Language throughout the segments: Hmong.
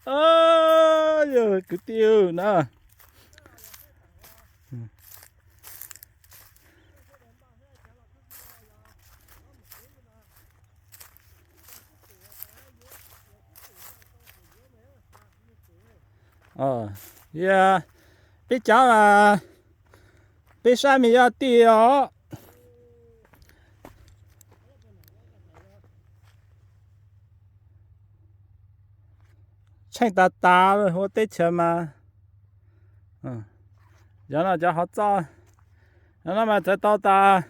Yog kwv tij na. Yog peb cov, peb sab me yoj tij os. Tsheej tas tas ua teb chaws mas. Yog no cov hov txoj, no mas txawv tau tas.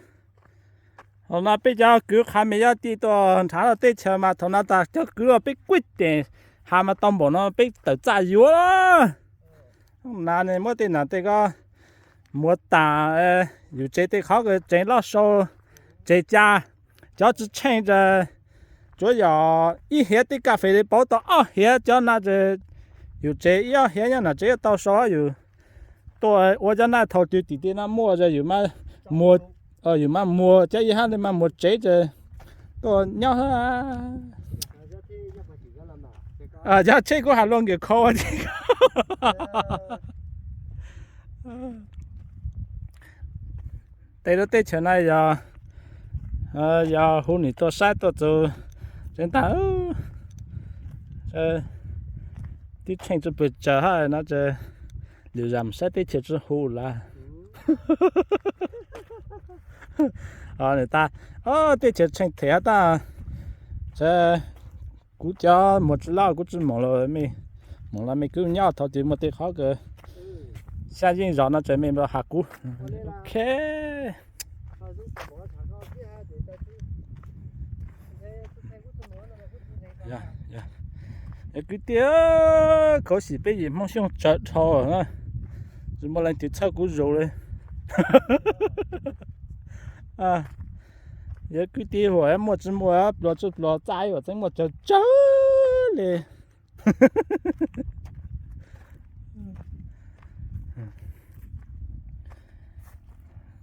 Thaum no peb cov kwv qhav me yoj tij tuaj nrhav loj teb chaws mas thaum no tas cov kwv peb kuj cem has mas tau npaum no peb tawm txaj yuav. Na muab tej nam tej ko muag tas, yus tsev tej qhov tsev loj sau, tsev ca, cov tsis tsheej tas tsuav yog ib hiav tej kas fes li pauv tau ob hiav cov na, yus tsev ib ob hiav nyob no tsev tau sau yus tuaj ua cov na thaum twg tim tej no muaj tas yus, yus mas muag cov ib hab li mas muag tsev tas tuaj nyob. Cov tsheb kuv has luag nkiam khau. Tej lub teb chaws no yog, yog hu nim tuaj saib tuaj txug tsev ntag. Tib tsheej tsis pes tsawg hab no tas lwm zam saib teb chaws tsis hu lawm. Nws tas, teb chaws tsheej them tas, kuv cov muag tsis loj kuv tsis moog los, moog los mej kuj nyob thaum twg muaj tej qhov kws xyaj yeej zog no tas mej has kuv. Ok. Kwv tij, khuv xim peb yim Hmoob Xyooj tsawv dhau na, tsis muaj leej twg txhawb kuv zus li. Yog kwv tij huam muaj tsis muaj pluas tsis pluas txaj ib huam txeeb muaj tsawg tsawg li.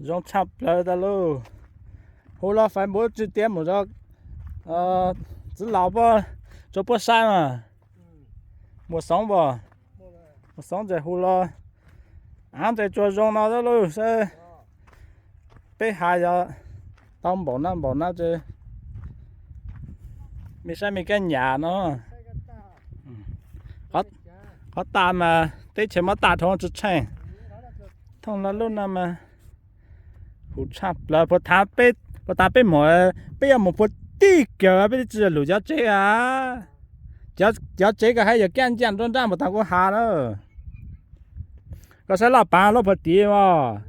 Zoo tshaj plaws tas lauj. Hu los Facebook tsis tias mus rau txiv laus puab, rau puab saib mas. Muaj Xoov puas? Muaj Xoov ntses hu los, av ntses tsuas zoo no tab lauj saib. Peb has yog tau npaum no npaum no tas mej saib mej kab nyam no. Qhov tas mas teb chaws muab tas dhau tsis tsheej. Thooj lo lub no mas huv tshaj plaws. Puas tas peb mus, peb yuav mus puag tim kawg peb tsis lug cov tsev a. Cov tsev kawg hab yog kaj ncaaj nruab nrab npaum tas kuv has na. Koj saib loj pav lub puag tim os.